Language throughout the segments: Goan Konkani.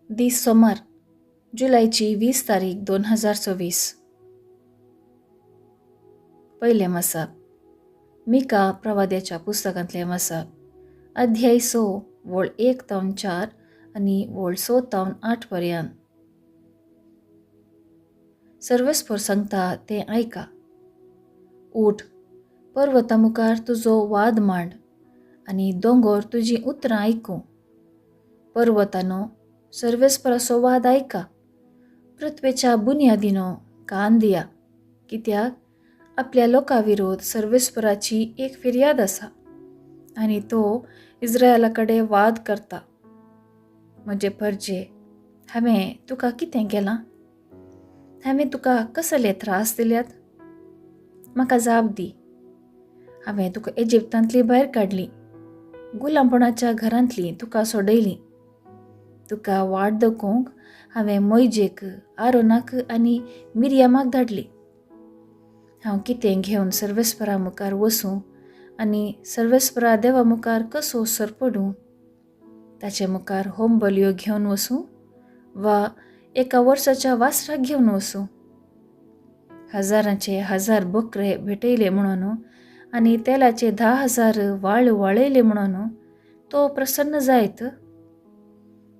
दीस सोमार, जुलयची 20 तारीख 2024. पयलें मसाप, मिका प्रवाद्याच्या पुस्तकांतलें मसाप, अध्याय 6 वळ 1 तावन 4 आनी वळ 6 तावन 8 पर्यंत. सर्वेस्पर सांगता तें आयका. उठ, पर्वता मुखार तुजो वाद मांड आनी दोंगोर तुजीं उतरां आयकूं. पर्वतानो, सर्वेस्पराचो वाद आयका, पृथ्वेच्या बुन्यादीनो कान दिया, कित्याक आपल्या लोकां विरोध सर्वेस्पराची एक फिर्याद आसा आनी तो इस्रायला कडेन वाद करता. म्हजे परजे, हांवें तुका कितें केलां? हांवें तुका कसले त्रास दिल्यात? म्हाका जाप दी. हांवें तुका इजिप्तांतली भायर काडली, गुलामपणाच्या घरांतली तुका सोडयली. तुका वाट दाखोवंक हांवें मोयजेक, आरोनाक आनी मिरयामाक धाडली. हांव कितें घेवन सर्वेस्परा मुखार वसूं आनी सर्वेस्परा देवा मुखार कसो सरपडूं? ताचे मुखार होम बलयो घेवन वसूं वा एका वर्साच्या वासराक घेवन वसूं? हजारांचे हजार बकरे भेटयले म्हणून आनी तेलाचे 10,000 वाळ वाळयले म्हणून तो प्रसन्न जायत?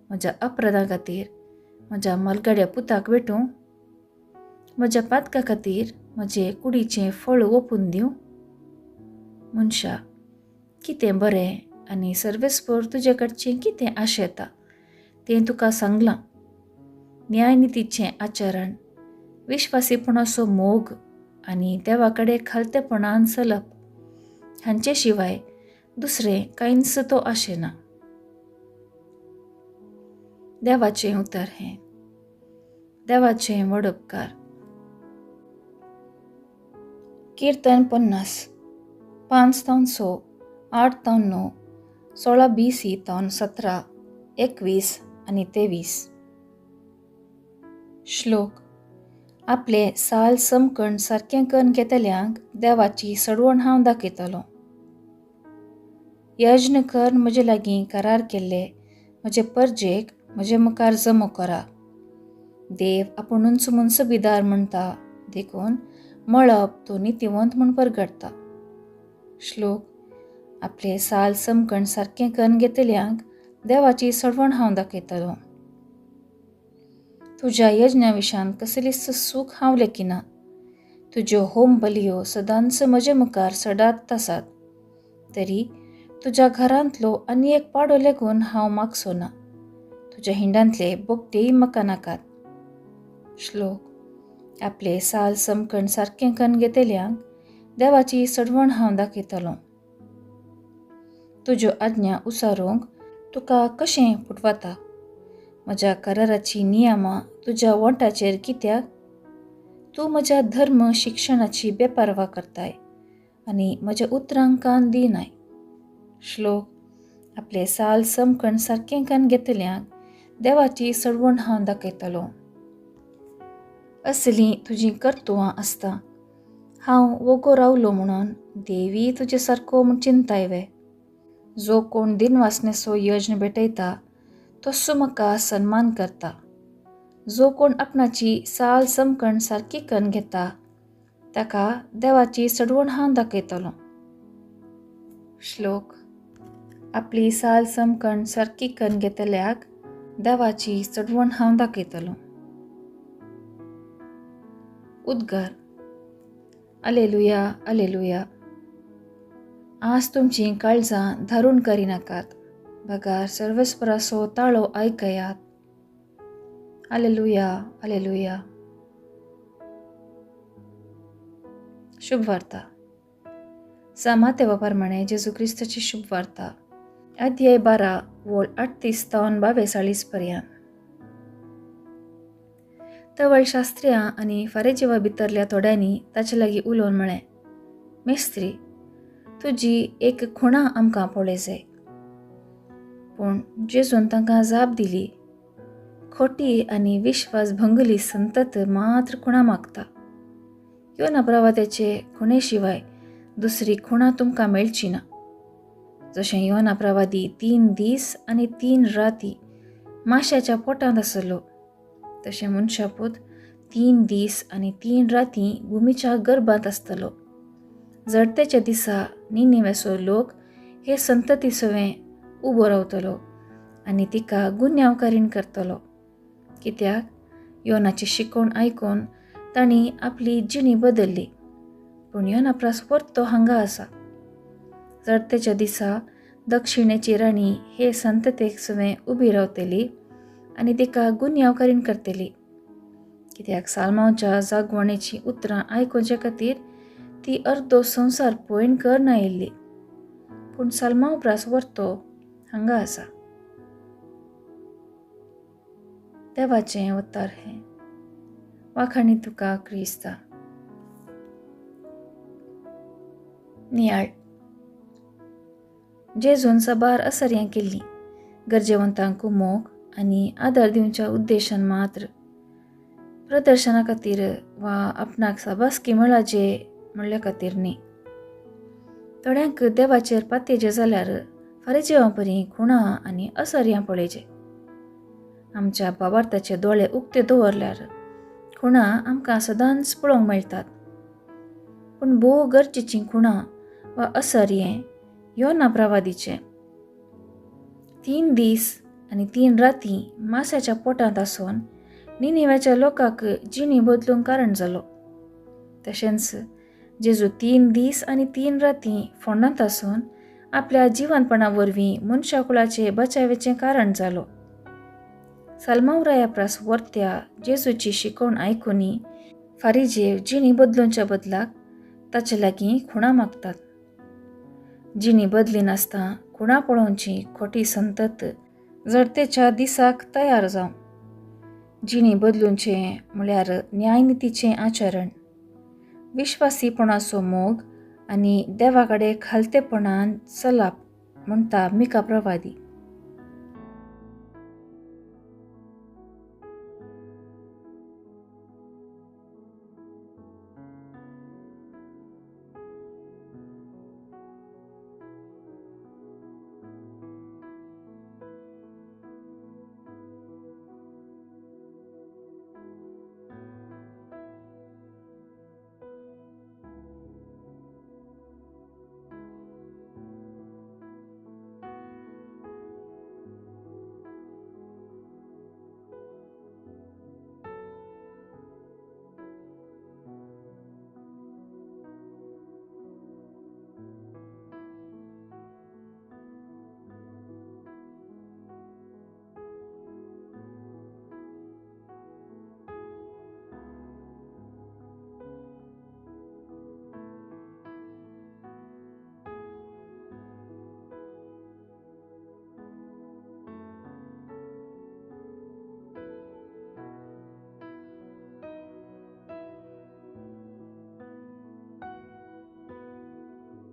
म्हज्या अपराधां खातीर म्हज्या मालगाड्या पुताक भेटूं? म्हज्या पातका खातीर म्हजे कुडीचें फळ ओपून दिवं? मनशा, कितें बरें आनी सर्वेस्पर तुजे कडचें कितें आशेता तें तुका सांगलां. न्यायनितीचें आचरण, विश्वासीपणाचो मोग आनी देवा कडेन खालतेपणान चलप हांचे शिवाय दुसरें कांयच तो आशेना. देवाचें उतर हें. देवाचें व्हड उपकार. किर्तन 50, 5 तावन 6, 8 तावन 9, 16 BC तावन 17, 21 आनी 23. श्लोक. आपले साल समकण सारकें करून घेतल्यांक देवाची सडवण हांव दाखयतलो. यज्ञ कर म्हजे लागीं करार केल्ले म्हजे परजेक म्हजे मुखार जमो करा. देव आपुणूच मुनसबीदार म्हणटा, देखून मळब तो नितीवंत म्हूण परगटता. श्लोक. आपले साल समकण सारकें करून घेतल्यांक देवाची सडवण हांव दाखयतलो. तुज्या यज्ञा विशांत कसलीच सूख हांव लेखिना. तुज्यो होम बलयो सदांच म्हजे मुखार सदांच आसात, तरी तुज्या घरांतलो आनी एक पाडो लेगून हांव मागचो ना. तुज्या हिंडांतले बोकडेय म्हाका नाकात. श्लोक. आपले साल समकण सारकें करून घेतल्यांक देवाची सडवण हांव दाखयतलो. तुज्यो आज्ञा उसारूंक तुका कशें पुटवता? म्हज्या कराराची नियमां तुज्या वोंटाचेर कित्याक? तूं म्हज्या धर्म शिक्षणाची बेपारवा करताय आनी म्हज्या उतरांक कान दिनाय. श्लोक. आपले साल समकण सारकें करून घेतल्यांक देवाची सडवण हांव दाखयतलो. असलीं तुजीं कर्तुवां आसता. हांव वोगो रावलो म्हणून देवी तुजे सारको म्हूण चिंताय वे? जो कोण दिनवासनेचो यज्ञ भेटयता तसो म्हाका सन्मान करता. जो कोण आपणाची साल समकण सारकी करून घेता ताका देवाची सडवण हांव दाखयतलो. श्लोक. आपली साल समकण सारकी करून घेतल्याक देवाची चडवण हांव दाखयतलो. उद्गार. Alleluia, alleluia. आज तुमचीं काळजां धारून करिनाकात, बगार सर्वेस्पराचो ताळो आयकयात. Alleluia, alleluia. शुभ वार्ता. सामाते प्रमाणे जेजू क्रिस्ताची शुभ वार्ता, अध्याय 12 वळ 38 तावन 42 पर्यंत. तवळ शास्त्र्यां आनी फारेजिवा भितरल्या थोड्यांनी ताचे लागीं उलोवन म्हळें, मेस्त्री, तुजी एक खुणा आमकां पळय जाय. पूण जेजून तांकां जाप दिली, खोटी आनी विश्वास भंगली संतत मात्र खुणा मागता. योना प्रवाद्याचे खुणे शिवाय दुसरी खुणा तुमकां मेळची ना. जशें योना प्रवादी 3 दीस आनी 3 राती माश्याच्या पोटांत आसलो, तशें मनशापूत 3 दीस आनी 3 राती भुमीच्या गर्भांत आसतलो. जडतेच्या दिसा निनिवेचो लोक हे संतती सवें उबो रावतलो आनी तिका गुन्यांवकारीण करतलो, कित्याक योनाची शिकोवण आयकून तांणी आपली जिणी बदल्ली. पूण योना प्रास परतो हांगा आसा. जडतेच्या दिसा दक्षिणेची राणी हे संततेक सवें उबी रावतली आनी तिका गुन्यांवकारीण करतली, कित्याक सालमांवच्या जागवणेची उतरां आयकुचे खातीर ती अर्दो संवसार पळयन करना आयिल्ली. पूण सालमांव प्रास वर्तो हांगा आसा. देवाचें अवतार हें. वाखाणी तुका क्रिस्ता. नियाळ. जेजून साबार असर्यां केल्लीं, गरजेवंतांक मोग आनी आदार दिवच्या उद्देशान मात्र, प्रदर्शना खातीर वा आपणाक साबासकी मेळाचे म्हणल्या खातीर न्ही. थोड्यांक देवाचेर पातयेचे जाल्यार फारीजेवा परी खुणां आनी असर्यां पळयचे. आमच्या भावार्थाचे दोळे उक्ते दवरल्यार खुणां आमकां सदांच पळोवंक मेळटात. पूण भोव गरजेचीं खुणां वा असर्यें योना प्रवादीचें. 3 दीस आनी 3 राती माश्याच्या पोटांत आसून निनिव्याच्या लोकांक जिणी बदलूंक कारण जालो. तशेंच जेजू 3 दीस आनी 3 राती फोंडांत आसून आपल्या जिवनपणा वरवीं मनशाकुळाचे बचावेचें कारण जालो. सालमावराया प्रास वर्त्या जेजूची शिकोवण आयकुनी फारीजेव जिणी बदलूंच्या बदलाक ताचे लागीं खुणां मागतात. जिणी बदली नासता खुणां पळोवची खोटी संतत जडतेच्या दिसाक तयार जावं. जिणी बदलूंचें म्हळ्यार न्यायनितीचें आचरण, विश्वासीपणाचो मोग आनी देवा कडेन खालतेपणान चलप म्हणटा मिका प्रवादी.